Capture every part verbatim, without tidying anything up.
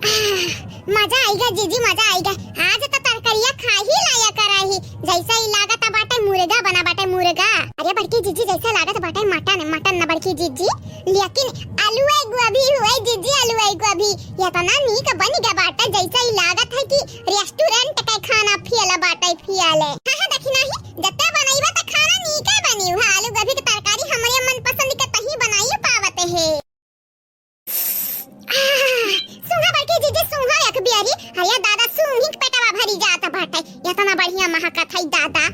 मजा आइगा जीजी, मजा आइगा। आज त तरकरिया खा ही लायक रही। जैसे ही लागत बाटे मुर्गा बना बाटे, मुर्गा। अरे बड़की जीजी, जैसे लागत बाटे मटन, मटन ना बड़की जीजी, लेकिन आलू है गोभी हुए जीजी, आलू है गोभी। इतना नीक बन गया बाटे, जैसे ही लागत है कि रेस्टोरेंट के खाना फियल बाटे, फियल। हाँ, हाँ, देखी नाही, जत्ते बनइबा त खाना नीके बनी। उहा आलू गोभी के तरकारी हमरे मनपसंद के तही बनाइए पावत है। आह, सूंघा बड़की जीजी, सूंघा एक बियरी। अरे दादा, सूंघी के पेटवा भरी जात बाटे। इतना बढ़िया महकत है दादा।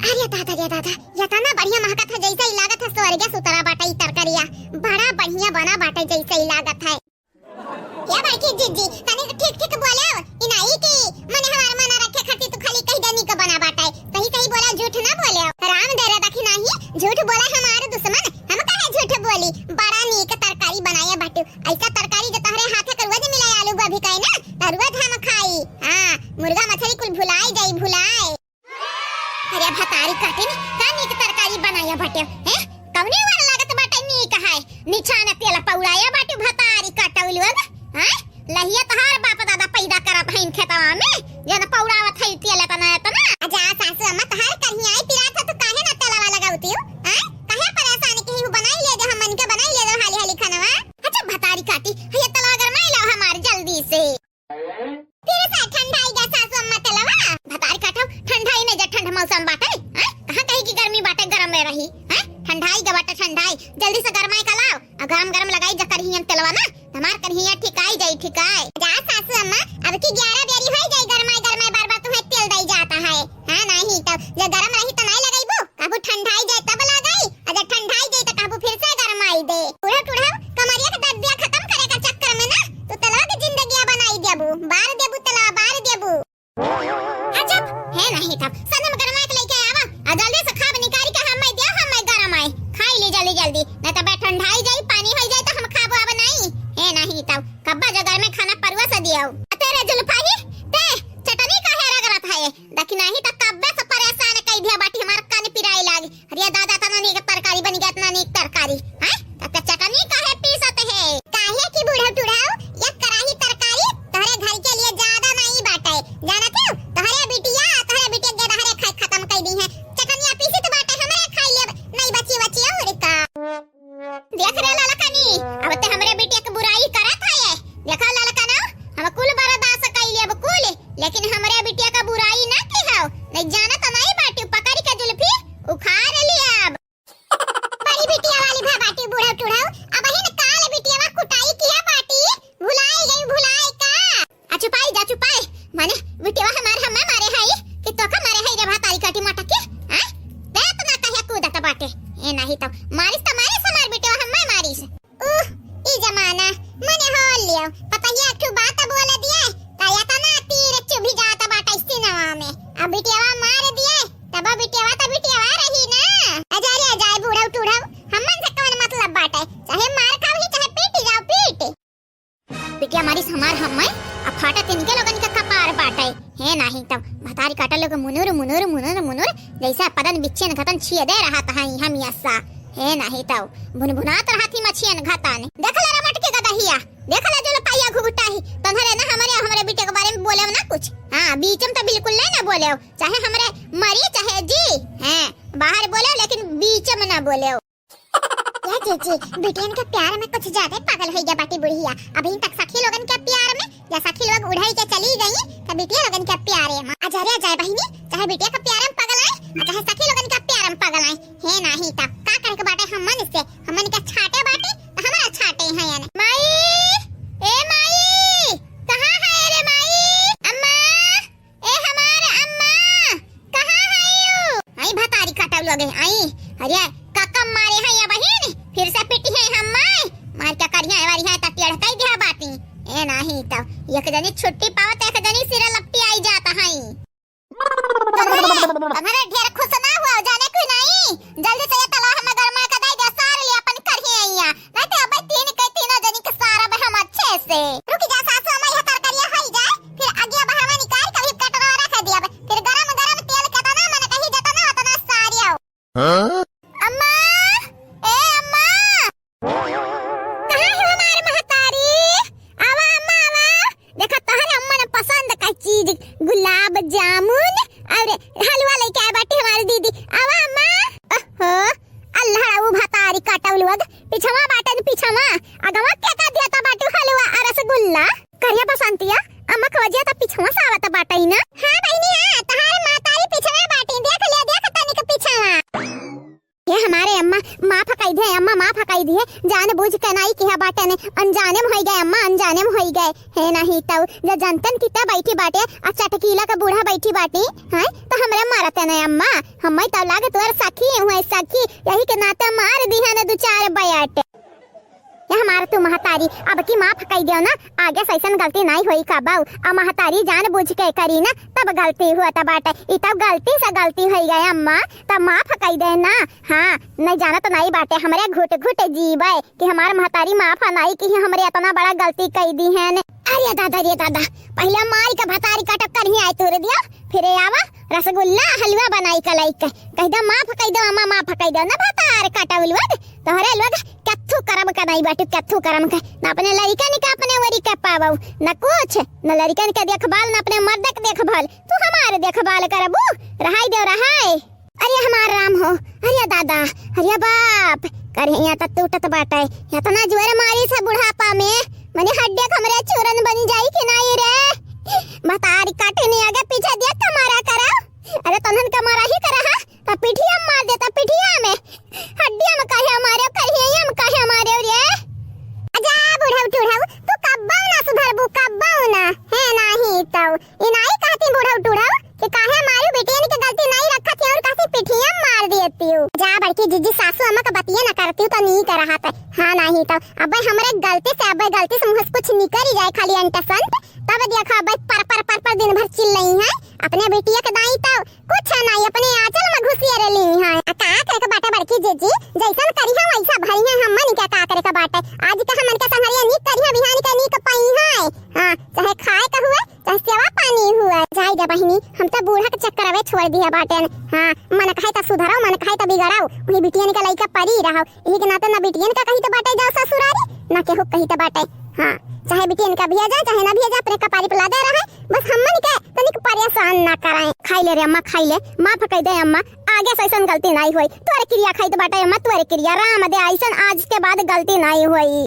अरे दादा रे दादा, इतना बढ़िया महकत है, जैसे ही लागत है स्वर्ग से उतरा बाटे ई तरकारिया। बड़ा बढ़िया बना बाटे, जैसे ही लागत है। ए बड़की जीजी, तनी ठीक ठीक बोले। ई नाही कि मने हमार मन रखे खातिर तू खाली कह देनी के बना बाटे। सही सही बोला, झूठ ना बोले। राम दे रे दखी नाही, झूठ बोला हमार दुश्मन। हम काहे झूठ बोली? बड़ा नीक तरकारी बनाया बाटू। ऐसा तरकारी जो तहरे हाथे के रोज मिले आलू गोभी का है ना, त रोज हम खाई। हाँ, मुर्गा मछली कुल भुलाई जाई, भुलाई। अरे भतारी काटिन, का नीक तरकारी बनाया बाटे, हैं? कवने वाला लागत बाटे नीक है? निछान तेल पौड़ाया बाटे भतारी काटौ लोग, हैं? लहिया तहार बाप दादा पैदा करत हईन खेतवा में, जन पौड़ावत है तेल एतना एतना। अच्छा सासू अम्मा, तहार कहिया आई पिरात है, तू काहे ना तेलवा लगावती हो, हैं? काहे परेशान के हू? बनाई ले दे, हमन के बनाई ले दे हाली हाली खानवा। अच्छा भतारी काटी, ये तेलवा गरमाई लाओ हमार जल्दी से। फिर से ठंडाई गा सासू अम्मा तेलवा। भतार काटो, ठंडाई नहीं जा, ठंड मौसम बाटे, हैं? कहाँ कही कि गर्मी बाटे, गरम में रही, हैं? ठंडाई गा बाटे, ठंडाई, जल्दी से गरमाई का लाओ, आ गरम गरम लगाई जा कढ़ियन तेलवा ना, हमार कढ़िया ठिकाई जाई, ठिकाई। जा सासू अम्मा, अब की ग्यारह बेरी होई जाई गरमाई, गरमाई बार बार तुम्हें तेल दई जाता है, हाँ? नहीं तो जो गरम रही तो नहीं लगाईबू, कहबू ठंडाई जाए तब लगाई, अगर ठंडाई जाए तो कहबू फिर से गरमाई दे। उड़ब टुड़ब, कमरिया के दर्दिया खत्म करे का चक्कर में ना तू तेलवा के जिंदगिया बनाई देबू, बार देबू तेलवा, बार देबू। अजब, है नहीं तब, सनम गरमाए के लेके आवा, आ जल्दी से खाब निकारी के हम्मे दियो, हम्मे गरमाए, खाई ली जल्दी जल्दी, नहीं तो बे ठंडाई जाई, पानी होई जाई तो हम खाबो अब नहीं, है नहीं तब, कब्बा जो घर में खाना परुआ से दियो। आ तेरे जुल्फा ही, ते चटनी काहे रगड़त है? देखी नाही त कब्बे से परेशान कई दिया बाटी, हमार कान पिराए लाग। अरे दादा, तना नीक तरकारी बनी गया, इतना नीक तरकारी, हैं? त चटनी काहे पीसत है? काहे की बूढ़ऊ टुढ़ऊ, एक कराही तरकारी तोहरे घर के लिए ज्यादा नहीं बाटे, जानत हो? तोहरे बिटिया, तोहरे बिटिया के दहरे खाए खत्म कई दी है। चटनिया पीसी तो बाटे, हमरे खाई लेब, नहीं बची बची और का। देख रे ललकनी, अब ते हमरे बिटिया के बुराई करत है। देखा ललकना, हम कुल बर्दाश्त कई लेब कुल, लेकिन हमरे बिटिया का बुराई ना की हो, नहीं जानत नहीं बाटी, पकड़ के जुल्फी उखाड़ लिया। बड़ी बिटिया वाली भा बाटी बूढ़ऊ टुढ़ऊ, अब हिन काल बिटिया कुटाई किया बाटी, भुलाई गई भुलाई का। आ चुपाई जा चुपाई, माने बिटिया हमार हम्मे मारे है कि तोका मारे है रे भतारी काटी मटकी, हैं? ते इतना कहे कूदत बाटे, ए नहीं तो मारिस तो मारिस हमार बिटिया हम्मे मारिस। उह, ई जमाना, मने हो लियो। पतहिया एक ठो बात बोल दिए, त एतना तीर चुभी जात बाटे सीनवा में। अब बिटियावा मार दिए, तब बिटियावा त बिटियावा रही ना। अजारे अजाए बूढ़ऊ टूढ़ऊ, हमन से कौन मतलब बाटे? चाहे मार खाओ ही, चाहे पीट जाओ, पीट। बिटिया मारिस हमार हम्मे, आ फाटत इनके लोगन के कपार बाटे। हे नाही तब, भतारी काटल लोग मुनुर, मुनुर, मुनुर, मुनुर, जैसे पदन बिच्छेन घतन छिए दे रहत है हम यस्सा। हे नाही तब, भुनभुनात रहत ही मछियन घतन। देख ले रे मटके गदहिया, देख ले जुल्फाइया घुघुटाही, तन्हरे ना हमरे, हमरे बिटिया के बारे में बोले ना कुछ। हाँ, बीच में तो बिल्कुल नहीं ना बोले, चाहे हमरे मरी चाहे जी, हैं, बाहर बोले लेकिन बीच में ना बोले। या जीजी, बिटियन के प्यार में कुछ ज्यादा पागल हो गया बाटी बुढ़िया। अभी तक सखी लोगन के प्यार में, या सखी लोग उड़ाई के चली गई, तो बिटिया लोगन के प्यारे में। अजरिया जाए बहिनी, चाहे बिटिया के प्यार में पागल आए, और चाहे सखी लोगन के प्यार में पागल आए। हे नाही तब, का करे के बाटे हमन से, हमन के छाटे बाटे, तो हमारा छाटे हैं यानी। माई, ए माई, कहाँ है रे माई? अम्मा, ए हमार अम्मा, कहाँ हइयो? आई भतारी कटल लगे, आई। अरे, कक्का मारे हैं या बहिन? फिर से पिटी है हम माय। मार के करिया है, वारी है, त टेढ़ कई दिया बाटी। ए नाही तो, एक जनी छुट्टी पावत, एक जनी सिरा लपटी आई जाता है। तन्हरे, तन्हरे ढेर खुश ना हुआ, जाने कोई नहीं। जल्दी से ये तलवा हमें गरमा के दे दे, सार ले अपन करिया। नहीं तो अबे तीन के तीनों जनी के सारा बे हम अच्छे से। रुक जा सासू अम्मा, यह तरकारिया होई जाए, फिर अगिया बहरवा निकाल के भी कटोरा रख दिया बे। फिर गरम गरम तेल केतना मन कही जतना ओतना सारियो। हाँ? अम्मा, ए अम्मा, कहाँ हो हमार महतारी? आवा अम्मा, आवा। अनजाने में होई गए अम्मा, अनजाने में होई गए। हे नाही तउ, जे जनतन कितना बैठी बाटे, आ चटकीला का बूढ़ा बैठी बाटी, हैं? तो हमरे मारते न अम्मा, हम्मे तउ लागे तोर सखी हुए सखी, यही के नाते मार दिहन दू चार बयाट। ये हमार तू महतारी, अब की माफ कई देव ना, आगे से ऐसन गलती नाई होई कबउ। आ महतारी जान बूझ के करी ना, तब गलती हुआ तब बाटे। ई तब गलती से गलती होई गए अम्मा, तब माफ कई दे ना। हाँ, नहीं जानत नाई बाटे, हमरे घुट घुट जीवे कि हमार महतारी माफ नाई की हमरे इतना बड़ा गलती कई दिहन। अरे दादा रे दादा, पहले मारी के भतारी कटक कर ही आए तोरे दिया, फिर आवा रसगुल्ला हलवा बनाई के लइके। कहि दे माफ कहि दे अम्मा, माफ कहि दे ना भतार कटउ लोग। तोहरे लोग कत्थू करम का नाई बाटू, कत्थू करम का। न अपने लड़िकन का अपने ओरी के पावउ, न कुछ, न लड़िकन के देखभाल, न अपने मर्द के देखभाल। तू हमार देखभाल करबू? रहाई देव रहाई। अरे हमार राम हो, अरे दादा, अरे बाप, करिया त टूटत बाटे। इतना जोर मारी से बुढ़ापा में, मने हड्डिया हमरे चूरन बनी जाई कि नाई रे? भतारी काटे ने आगे पीछे देख के मारा करा। अरे तन्हन के मारा ही करा हा, त पिठिया में मार देता, पिठिया में। हड्डिया में काहे मारे, करिया में काहे मारे रे? अजा बुढ़ऊ टूढ़ऊ, तू कब्बऊ ना सुधरबू, कब्बऊ ना। हे नाही तउ, ई नाई कहती बुढ़ऊ टूढ़ऊ कि काहे मारू, बिटियन के गलती नाई रखत ही और कहती पिठिया में मार देती हूँ। जा बड़की जीजी, सासू अम्मा का बतिये ना करती हूँ तो नीक रहत। हाँ नाही तउ, अबे हमरे गलती से, अबे गलती से मुँह से कुछ निकल ही जाए खाली अंट संट, तब देखा अबे पर पर पर पर दिन भर चिल्लई है अपने बिटिया के दाई तउ। कुछ नाई, अपने आंचल में घुसियर ली हैं। आ का करे के बाटे बड़की जीजी, जैसन करिहा वैसा भरिहा, हमन के का करे के बाटे। आज के हमन के संघरिया नीक करिहा, बिहान के नीक पइहा। हाँ, चाहे खाए के हुए, चाहे सेवा पानी हुए। जाई दे बहिनी, हम तो बूढ़ा के चक्करवे छोड़ दिया बाटेन। हाँ, मन कहे तो सुधरउ, मन कहे तो बिगड़उ, वही बिटियन के लइका परी रहउ। यही के नाते न बिटियन का कही तो बाटे जाओ ससुरारी, न केहू कही तो बाटे। हाँ, चाहे बिटियन का भेजा, चाहे ना भेजा, अपने कपारी पे लादे रहे, बस हमन के तनिक परेशान ना कराएं। खाई ले रे अम्मा, खाई ले, माफ कई दे अम्मा, आगे से ऐसन गलती नाई होई। तोरे किरिया खाई तो बाटे अम्मा, तोरे किरिया, राम दे, ऐसन आज के बाद गलती नाई होई।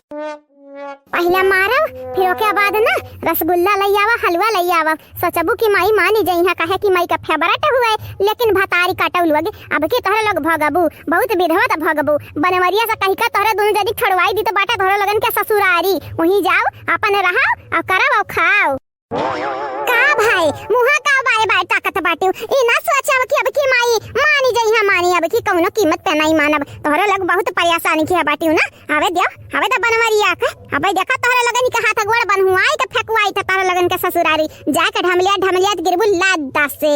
पहले मारब, फिर ओके बाद ना रसगुल्ला लई आवा, हलवा लई आवा। सोचबू कि माई मानी जइहा, काहे कि माई का फेवरेट हुए, लेकिन भतारी काटउ लोग, अब की तोहरे लोग भगबू, बहुत विधवत भगबू। बनवरिया से कही का तोहरे दोनों जनी छोड़वाई दी तो बाटे तोहरे लोगन के ससुरारी, वहीं जाओ, अपन रहो, और करो, और खाओ। का भाई, मुहा का बाय बाय ताकत बाटे? ई ना सोचब कि अब की माई मानी जइहा, मानी अब की कौनो कीमत पे नहीं मानब। तोहरे लोग बहुत परेशान किया बाटे ना। हवे दियो, हवे द बनवरिया के। अबे देखा तोहरे लोगन के हाथ गोड़ बनहुआई के फेंकवाई थे तोहरे लोगन के ससुरारी। जाके ढमलिया, ढमलिया गिरबू लादा से।